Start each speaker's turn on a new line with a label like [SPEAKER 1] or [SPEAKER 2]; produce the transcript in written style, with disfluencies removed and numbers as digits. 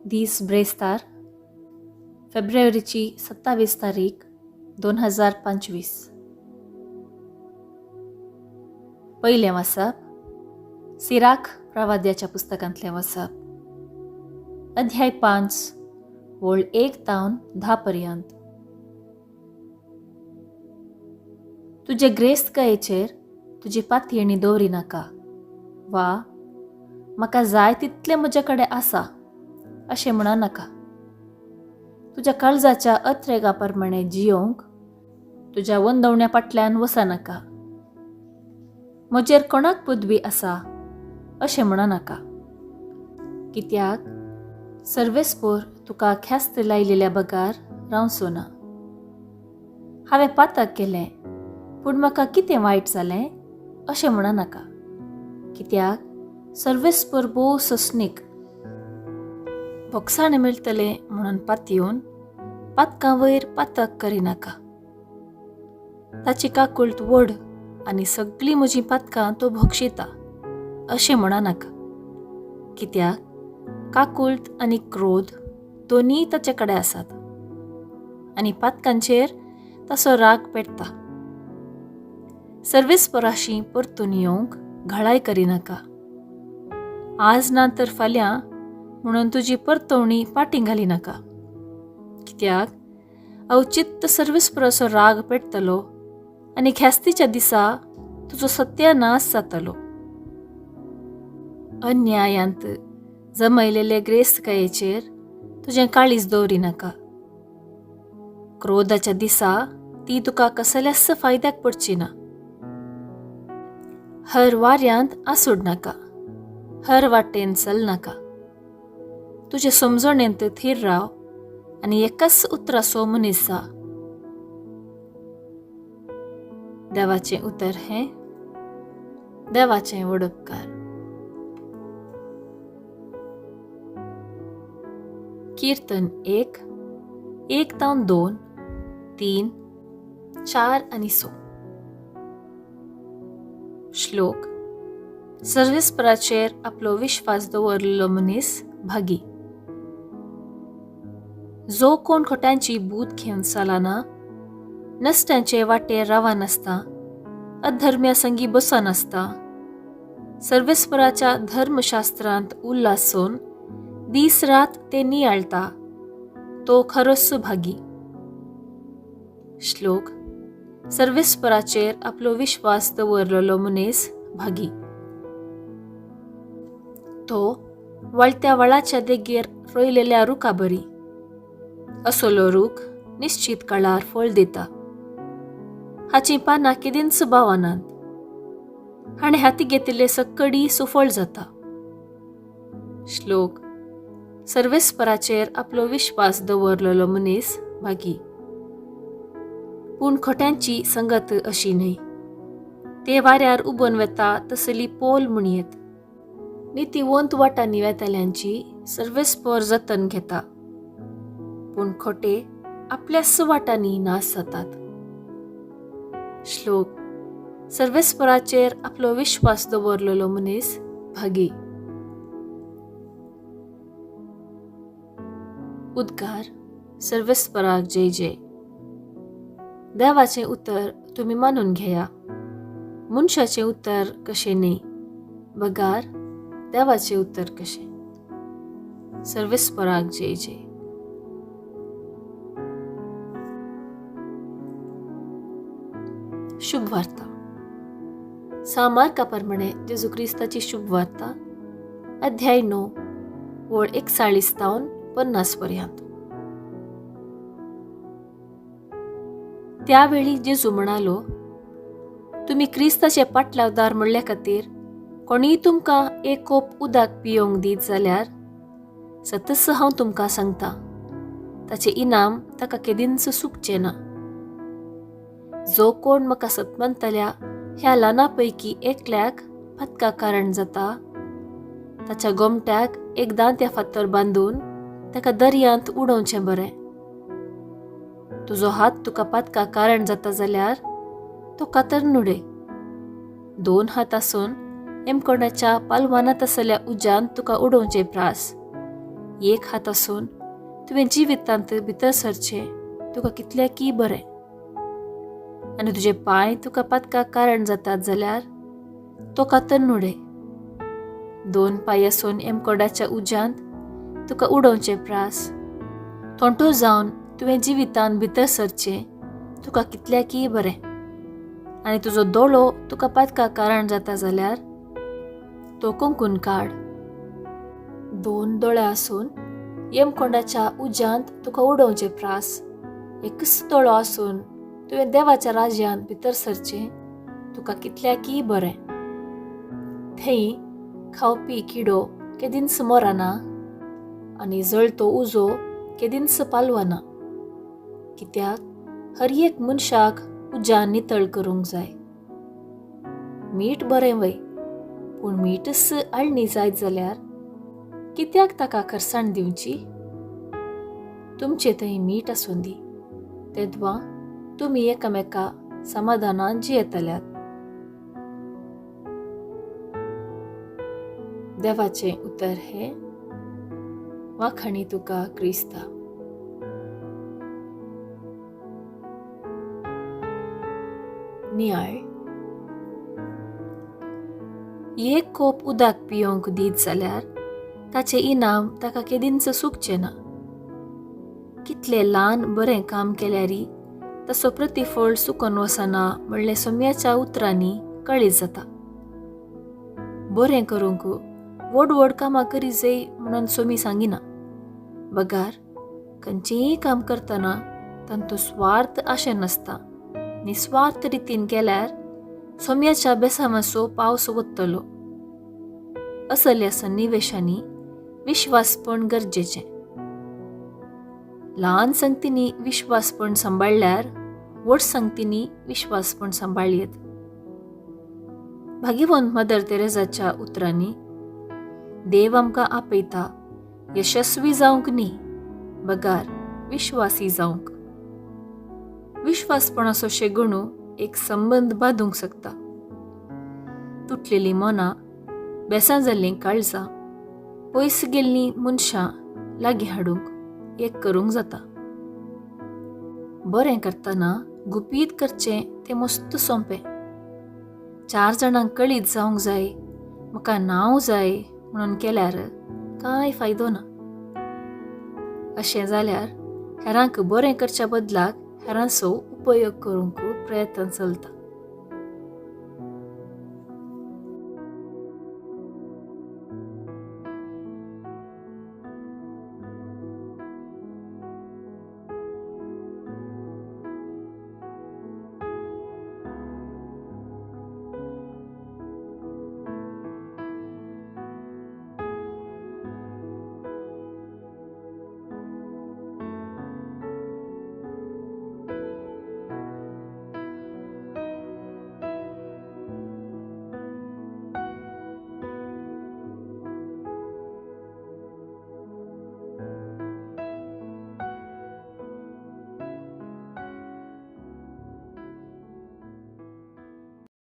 [SPEAKER 1] दीस ब्रेस्तार, फेब्रुवारीची 27 तारीख 2025. पयलें वाचप सिराख प्रवाद्याच्या पुस्तकांतलें वाचप, अध्याय 5 वळ 1 तावन 10 पर्यंत. तुजे ग्रेस्तकायेचेर तुजी पातयेणी दवरी नाका वा म्हाका जाय तितलें म्हजे कडेन आसा अशें म्हणा नाका. तुज्या काळजाच्या अत्रेगा प्रमाणे जियोंक तुज्या वंदवण्या फाटल्यान वसा नाका. म्हजेर कोणाक पदवी आसा अशें म्हणा नाका, कित्याक सर्वेस्पोर तुका ख्यास्त लायलेल्या बगार रावचो ना. हांवें पातक केलें पूण म्हाका कितें वायट जालें अशें म्हणा नाका, कित्याक सर्वेस्पोर भोव सोंसणीक. भोगसाणें मेळटलें म्हणून पातयेवन पातकां वयर पातक करिनाका. ताची काकुळट व्हड आनी सगळीं म्हजीं पातकां तो भोगशिता अशें म्हणा नाका, कित्याक काकुळट आनी क्रोध दोनूय ताचे कडेन आसात आनी पातकांचेर ताचो राग पेटता. सर्वेस्पोराशी परतून येवंक घळाय करिनाका. आज ना तर फाल्यां म्हणून तुजी परतवणी फाटीं घाली नाका, कित्याक अवचित्त सर्वेस्पोराचो राग पेटतलो आनी ख्यास्तीच्या दिसा तुजो सत्यानाश जातलो. अन्यायांत जमयलेले ग्रेस्तकायेचेर तुजें काळीज दवरी नाका. क्रोधाच्या दिसा ती तुका कसल्याच फायद्याक पडची ना. हर वाऱ्यांत आसूड नाका, हर वाटेन चल नाका. तुजे समजणेंत थीर राव आनी एकाच उतराचो मनीस जा. देवाचें उतर हें देवाचें वडपकार. कीर्तन 1, 1 तावन 2, 3, 4 आनी 6. श्लोक. सर्वेस्पराचेर आपलो विश्वास दवरलेलो मनीस भागी. जो कोण खोट्यांची बूत घेवन चलना, नसत्यांचे वाटेर रावनासता, अधर्म्या संगी बसनासता, सर्वेस्पराच्या धर्मशास्त्रांत उल्हासून दीस रात ते नियाळता, तो खरोच भागी. श्लोक. सर्वेस्पराचेर आपलो विश्वास दवरलेलो मनीस भागी. तो वळत्या वळाच्या देगेर रोयलेल्या रुखा बरी. असलो रूख निश्चित काळार फळ दिता. हाचीं पानां केदींच बावनात. हाणें हाती घेतिल्ले सक्कडी सुफळ जाता. श्लोक. सर्वेस्पराचेर आपलो विश्वास दवरलेलो मनीस भागी. पूण खोट्यांची संगत अशी न्हय. ते वाऱ्यार उबोन वेता तसली पोल म्हणयेत. नितीवंत वाटांनी वेतल्यांची सर्वेस्पोर जतन घेता, पूण खोटे आपल्याच वाटांनी नाश जातात. श्लोक. सर्वेस्पराचेर आपलो विश्वास दवरलेलो मनीस भागी. उद्गार. सर्वेस्पराक जय जय. देवाचें उतर तुमी मानून घेया, मनशाचें उतर कशें न्हय, बगार देवाचें उतर कशें. सर्वेस्पराक जय जय. शुभ वार्ता. सामार्का प्रमाणे जेजू क्रिस्ताची शुभ वार्ता, अध्याय 9 वळ 41 तावन 50 पर्यंत. त्यावेळी जेजू म्हणालो, तुमी क्रिस्ताचे पाटलावदार म्हणल्या खातीर कोणीय तुमकां एक कोप उदक पियोंक दीत जाल्यार सतच हांव तुमकां सांगता, ताचें इनाम ताका केदींच सुकचें ना. जो कोण म्हाका सतमनतल्या ह्या ल्हाना पैकी एकल्याक पातका कारण जाता, ताच्या गोमट्याक एक दांत्या फातर बांदून ताका दर्यांत उडोवचें बरें. तुजो हात तुका पातका कारण जाता जाल्यार तो कातर उडय. 2 हात आसून एमकोणाच्या पालवानांत आसल्या उज्यान तुका उडोवचें प्रास एक हात आसून तुवें जिवितांत भितर सरचें तुका कितल्याकय बरें. आनी तुजे पांय तुका पातकाक कारण जातात जाल्यार तो कातर उडय. 2 पांय आसून एमकोडाच्या उज्यांत तुका उडोवचें प्रास तोंटो जावन तुवें जिवितांत भितर सरचें तुका कितल्याकय बरें. आनी तुजो दोळो तुका पातकाक कारण जाता जाल्यार तो कोंकून काड. 2 दोळे आसून यमकोंडाच्या उज्यांत तुका उडोवचें प्रास एकच दोळो आसून तुवें देवाच्या राज्यांत भितर सरचें तुका कितल्याकय बरें. थंय खावपी किडो केदींच मरना आनी जळतो उजो केदींच पालवना. कित्याक हर एक मनशाक उज्यान नितळ करूंक जाय. मीठ बरें वय, पूण मीठच आळणी जायत जाल्यार कित्याक ताका खरसाण दिवची? तुमचे थंय मीठ आसूं दी, तेद्वां तुमी एकामेका समाधानान जियेतल्यात. देवाचें उतर हें. वाखाणी तुका क्रिस्ता. नियाळ. एक कोप उदक पियोंक दीत जाल्यार ताचें इनाम ताका केदींच सुकचें ना. कितलें ल्हान बरें काम केल्यारय तसो प्रतिफळ सुकोन वचना म्हणलें सोम्याच्या उतरांनी कळीत जाता. बरें करूंक व्हड व्हड कामां करी जाय म्हणून सोमी सांगिना, बगार खंयचेंय काम करतना तांचो स्वार्थ आशें नासता. निस्वार्थ रितीन केल्यार सोम्याच्या बेसामाचो पावस वतलो. असल्या सन्निवेशांनी विश्वासपण गरजेचें. ल्हान संगतींनी विश्वासपण सांबाळ्ळ्यार व्हड संगतींनी विश्वासपण सांबाळयेत. भाग्यवंत मदर तेरेजाच्या उतरांनी देव आमकां आपयता यशस्वी जावंक न्ही, बगार विश्वासी जावंक. विश्वासपणाचो शेगुणू एक संबंद बांदूंक शकता. तुटलेलीं मनां, बेसां जाल्लीं काळजां, पयस गेल्लीं मनशां लागीं हाडूंक एक करूंक जाता. बरें करतना गुपीत करचें तें मस्त सोंपें. 4 जाणांक कळीत जावंक जाय, म्हाका नांव जाय म्हणून केल्यार कांय फायदो ना. अशें जाल्यार हेरांक बरें करच्या बदलाक हेरांचो उपयोग करूंक प्रयत्न चलता.